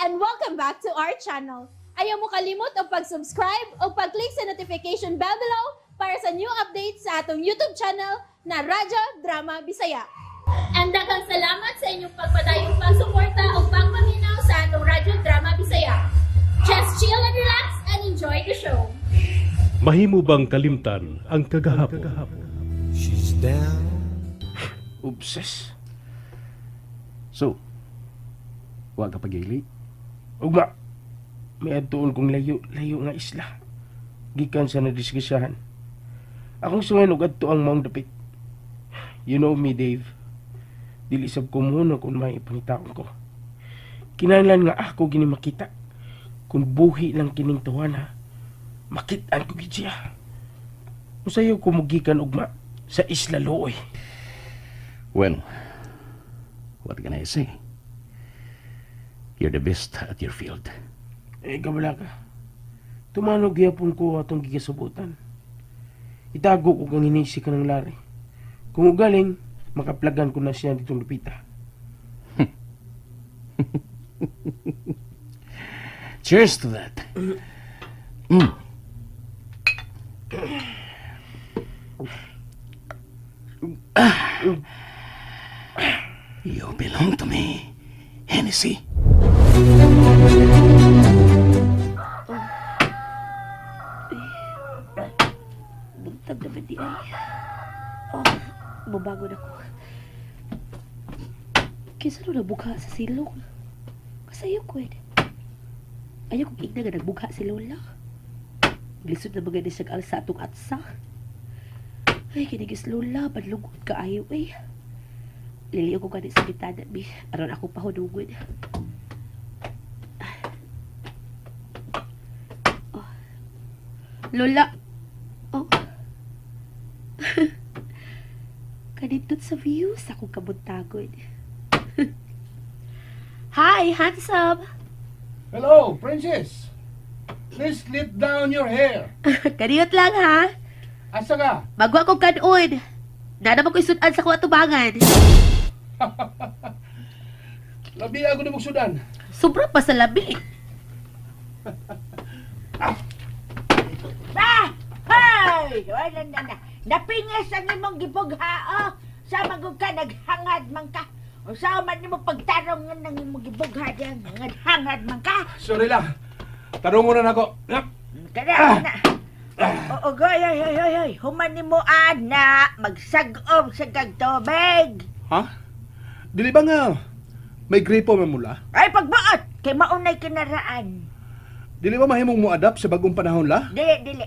And welcome back to our channel. Ayaw mo kalimot og pag-subscribe o pag-click sa notification bell below para sa new updates sa atong YouTube channel na Radyo Drama Bisaya. And daghang salamat sa inyong pagpadayong pagsuporta o pagpaminaw sa atong Radyo Drama Bisaya. Just chill and relax and enjoy the show. Mahimo bang kalimtan ang kagahapon? She's down. Obsess. So, wa ka pagili? Ugma, may adtuon kong layo, layo nga isla. Gikan sa nadiskusyahan. Akong sungan og adto ang maong dapit. You know me, Dave. Dili sab ko muno kung may ipangitaon ko. Kinahanglan nga ako gini makita. Kung buhi lang kining tuwana, makit-an ko gid siya. Usayo ko mugikan ugma sa Isla Looy. Well, what can I say? You're the best at your field. Eh, kabala ka. Tumanog gyapon ko atong gigasubutan. Itago ko kang hinisi ka ng lari. Kung ugaling, makaplagan ko na siya ditong lupita. Cheers to that. You belong to me, Hennessy. Buntag naman di ay. Oh, mabangon ako. Kinsa no nabugha sa silong? Kasayo ko eh. Ayaw kong igna nga nagbugha si Lola. Glisod na mga ni siya alsa atong atsa. Ay, kinigis Lola, badlungon ka ayaw eh. Liliyo ko gani sa bitana, mi. Aron ako pahunungon. Oh. Lola! Oh. Kanindot sa views akong kabuntagon. Hi, handsome! Hello, princess. Please let down your hair. Kaniyot lang, ha? Asa ka? Magwa kong kanon. Na naman ko isudan sa kuha tubangan. Labi ako na magsudan. Sobra pa sa labi. Ah! Hey! Wala na na. Napingas ang imong gibugha, oh. Sa magug ka, naghangad man ka. O sa man nimo pagtarong nga nang imong gibugha diyan, hangad man ka. Sorry lang. Tarong mo na nako. Kana na. Oo, oy, oy, oy, oy, oy. Human nimo ana, magsag-ob sa kag tubig. Ha? Dili ba nga may gripo man mula? Ay, pagbuot kay maunay kinaraan. Dili ba mahimong mo adapt sa bagong panahon la? Dili, dili.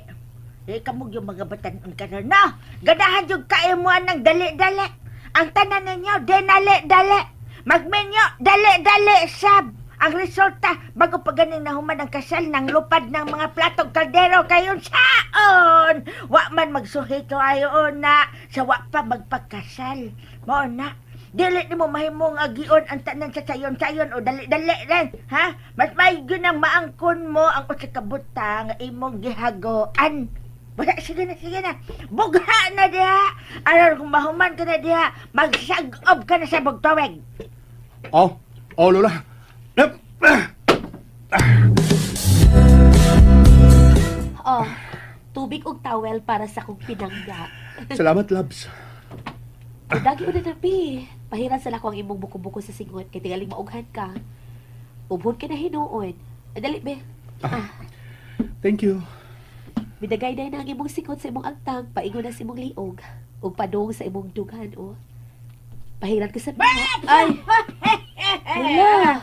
Dili kamog yung mga batan-on karon, no? Ganahan yung kayo mo ng dali-dali. Ang tanan ninyo, dinali-dali. Magminyo, dali-dali, sab. Ang resulta, bago pa ganing nahuman ang kasal ng lupad ng mga platong kaldero kayon saon. Wa man magsuhito ayon na, sa wa pa magpagkasal. Mao na. Dili nimo mahimong agion ang tanan sa sayon-sayon o dali-dali rin, ha? Mas maigi nang maangkon mo ang usa ka butang nga imong gihagoan. Wala, sige na, sige na. Bugha na diha. Aron kung mahuman ka na diha, magsag-ob ka na sa bugtoweg. Oh, oh Lola. Oh, tubig ug towel para sa kong pinangga. Salamat, loves. Dagi na nabi. Pahiran sa lako ang imong buko-buko sa singot kay tingaling maughan ka. Ubhon ka na hinuon. Dali, be. Ah. Thank you. Bidagay na ang imong singot sa imong agtang, paingon na sa imong liog, ug padung sa imong dughan, oh. Pahiran ka sa mga. Ay! Wala!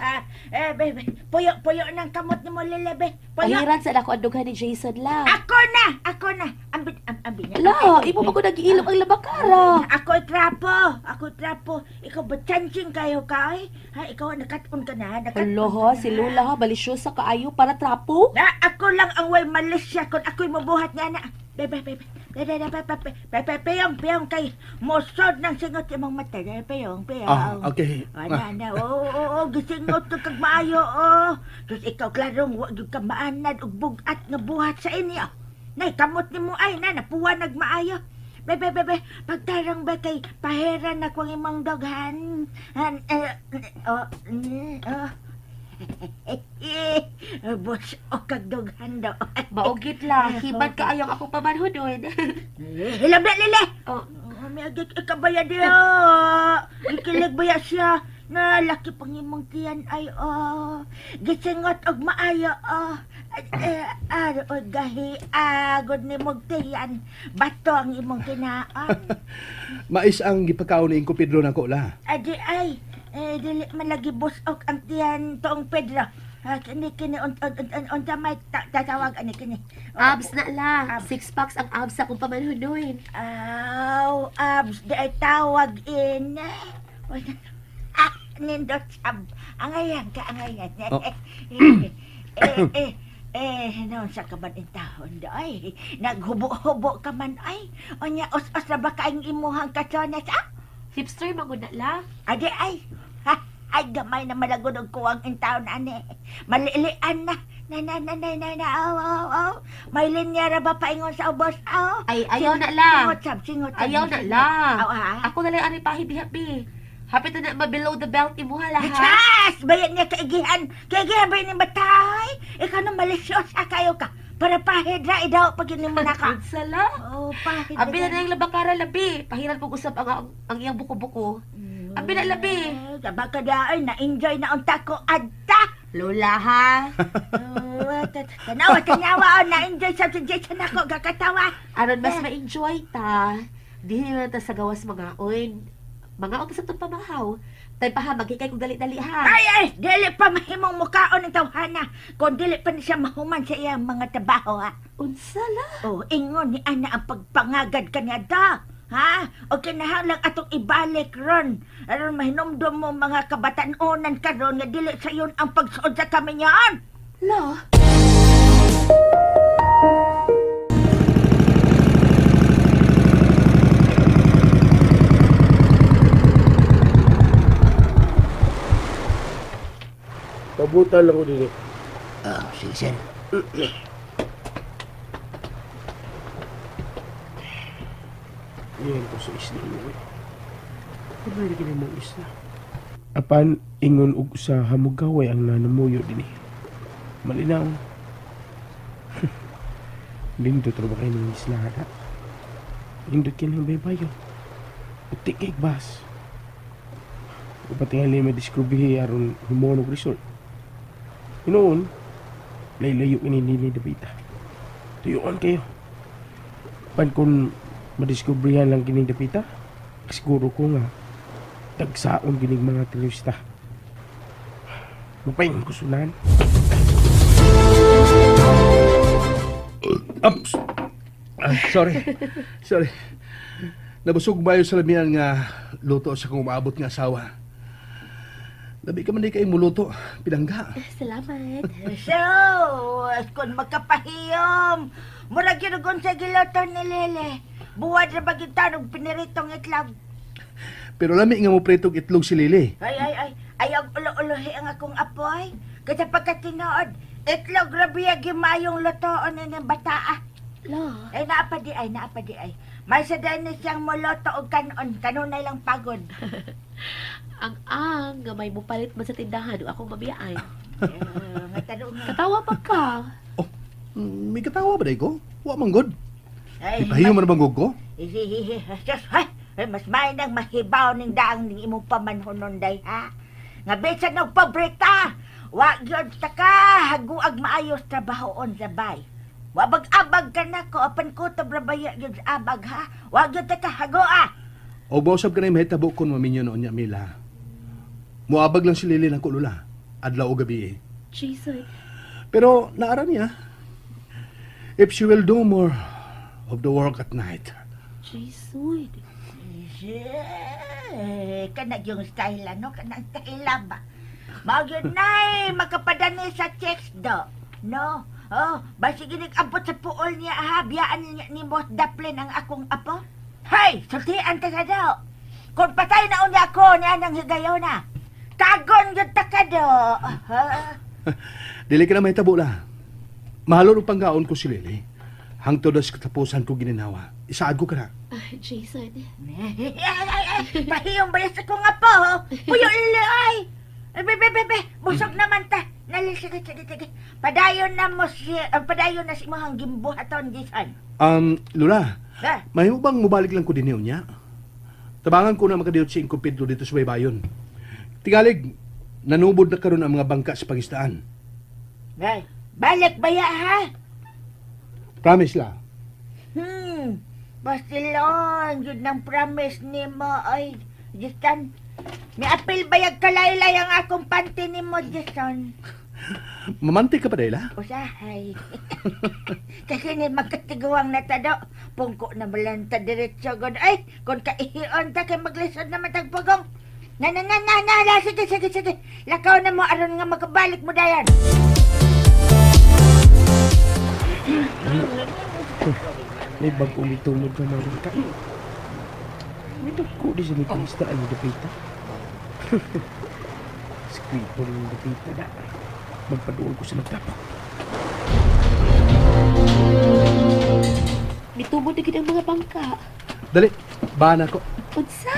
Eh, be, puyo, puyo ng kamot ni mo, Lele, be. Puyo. Pahiran sa nako ang dughan ni Jason lang. Ako na! Ako na! Ambi, ambi na. Ala, imo ba ko nag-iilom ang labakara? Ako'y trapo! Ako'y trapo! Ikaw ba chancing kayo ka, ay? Ha, ikaw, nakatun ka na, nakatun. Alo ha, si Lola ha, malisyosa kaayo para trapo? Na, ako lang ang way malisya kung ako'y mabuhat nga na. Be, be, be, be. Be, be, be, be, be, be, peyong, peyong kay mosod ng singot imong mata. Be, peyong, peyong. Ah, okay. Ana, ana, oo, oo, oo, gisingot ka kag maayo, oo. Sus, ikaw, klarong, wa gyud ka maanad og bugat nga buhat sa inyo. Nay, kamot nimo ay, na, napuwa nagmaayo. Be, be, be, be, pagtarong be kay pahera na kwang imong doghan. An, oh, oh. Bus o kagdughan do. Maugit la, hiban ka ayong akong pamanhunon. Hilam na lili. Oh. May agik ikabaya diya. Ikilig baya siya. Na laki pang imong tiyan ay oh. Gisingot og maayo oh. Aro og gahi agod ni mong tiyan. Bato ang imong kinaan. Mais ang gipakaon ni ko Pedro nako la. Adi ay dili man lagi busok ang tiyan toong Pedro. Kini unta may tatawag ani kini. Abs na la. 6 packs ang abs akong pamanhunoy. Aw, abs di ay tawag in. Nindot sab. Angayan ka, angayan. Oh. Noon sa kaman in tahon ay. Naghubo-hubo ka man ay. Onya, os-os na ba kaing imuhang katsones, ah? Hipster, maguna la. Adi ay. Ha, ay, gamay na malagod og kuwang in taon, ane. Malilian na. Na, aw, aw, aw. May linya ra ba paingon sa ubos, aw? Ay, ayaw na la. Singot, sab, singot. Ayaw na la. Aw, ha? Ako na lang, ani pahibi-habi. Hapit na ma-below the belt imuha lahat. Chas! Bayan niya kaigihan. Kaigihan ba yun yung batay? Ikaw na malisyosa kayo ka. Para pahid ra, idaw pag yun mo na ka. Sala? Oh, pahid. Abi na na yung labakara labi. Pahiran pong usap ang iyang buko-buko. Abi na labi. Baka daan, na-enjoy na unta ko adta. Lola ha? Tanawa, tanawa. Na-enjoy sa suggestion ako. Gakatawa. Aron mas ma-enjoy ta. Di na ta sa gawas mga oin. Mga og sa itong pamahaw. Tay pa ha, magkikay kong dali-dali ha. Ay, ay! Dili pa mahimong mukaon ang tawhana. Kung dili pa ni siya mahuman sa iyang mga trabaho ha. Unsa la? Oh, ingon ni Ana ang pagpangagad kanya da. Ha? O kinahanglang atong ibalik ron. Aron mahinumdum mo mga kabatan-onan karon nga dili sayon ang pagsuod sa kaminyaan. La? Pabuta lang ko din eh. Sige sir. Iyan ko sa isla mo eh. Ano na kini mong isla? Apan, ingon og sa hamugaway ang nanamuyo din eh. Malinaw. Lindot ra ba kayo ng isla ha? Lindot kayo ng baybayo. Puti kay bas. Upatingali may diskubihi aron himuon og resort. Inoon, laylayo ini Davita. Tuyuan kayo. Pan kung madiskubrihan lang kining Davita, siguro ko nga tagsaon kining mga turista. Mapaingon ko sunan. Oops! Sorry. Sorry. Nabusog ba sa lamian nga luto sa kong umaabot nga asawa? Labi ka man di kayo muluto, pinangga. Salamat. So, kung magkapahiyom, murag yun sa giloto ni Lele. Buwad na bagintan og piniritong itlog. Pero lami nga mo pritong itlog si Lele. Ay, ay, ay. Ayaw ulo-ulohi ang akong apoy. Kasi pagkatinood, itlog grabe gimayong lutoon ni ng bataa. La? Ay, naapa di ay, naapa di ay. May sa na siyang muluto og kanon. Kanunay lang pagod. Ang nga may mupalit man sa tindahan o akong mabiyaan. Katawa pa ka. Oh, may katawa ba ko? Wa man good. Ipahiyo man bang ko? Ay, mas may nang mahibaw ning daang ning imong pamanhonon day ha. Nga bisan og pobreta, wa gyud ta ka haguag maayos trabahoon sa bay. Wa bag-abag ka nako apan kutob ra baya gyud sa abag ha. Wa gyud ta ka hagoa. O mausab ka na mahitabo kon maminyo noon niya Mila. Muabag lang si Lili ng kulula, adlaw o gabi eh. Jason. Pero naara niya, if she will do more of the work at night. Jason. Kanag yung style, ano? Kanang style ba? Magyun na makapadani sa checks do. No? Oh, basig abot sa puol niya ha, biyaan niya ni Boss Daplin ang akong apo. Hey, sultian ta ka daw. Kung patay na unya ko niya nang higayon na. Tagon yun ta ka do. Dili ka na mahitabo la. Mahalon ang panggaon ko si Lily. Hangtod sa katapusan ko gininawa. Isaad ko ka na. Jason. Pahiyong bayas ako nga po. Puyo Lily ay. Be, be, be, be. Busog naman ta. Dali, sige, sige, sige. Padayon na mo si, padayon na si imong gimbuhaton, Jason. Lola, Ha? mahimo bang mubalik lang ko din niya? Tabangan ko na makadiyot si Ingko Pedro dito sa Baybayon. Tingalig, nanubod na karon ang mga bangka sa pangisdaan. Ay, balik baya ha? Promise la. Basilon, yun ang promise ni mo, ay, Jason. May apil bayag kalaylay ang akong panty ni mo, Jason. Mamante ka pa dahil, ha? Usahay. Kasi ni magkatiguang natado, pungko na malanta diretso god. Ay, kung kaihion ta kay maglisod na matagpugong. Na na na na na, na sige sige sige. Lakaw na mo aron nga makabalik mo dayan. May bagong mitumod na mga bangka. May dagko di sa nipista ang dapita. Squid po ng dapita na. Magpaduol ko sa nagtapok. Nitumod na gid ang mga bangka. Dali, bahan ako. Unsa?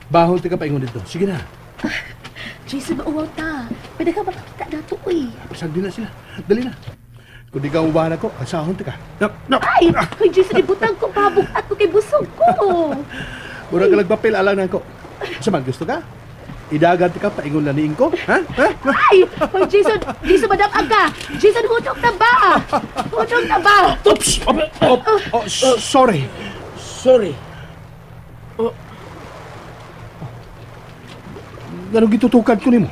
Bahol ti ka paingon dito. Sige na. Jason, mauwaw ta. Pwede ka makakita nato, uy. Pasag din na sila. Dali na. Kung di ka ubahan ako, asahon ti ka. No, no. Ay! Ay, Jason, ibutang ko pa. Bugat ko kay busog ko. Mura ka nagpapil, alang na ako. Sa man, gusto ka? Idagan ti ka, paingon na niing ko. Ha? Ha? Ay! Hoy, Jason! Jason, madam aga! Jason, hutong na ba? Hutong na ba? Oops! Oh, oh, oh, sorry. Sorry. Oh. Ganong gitutukan ko nimo?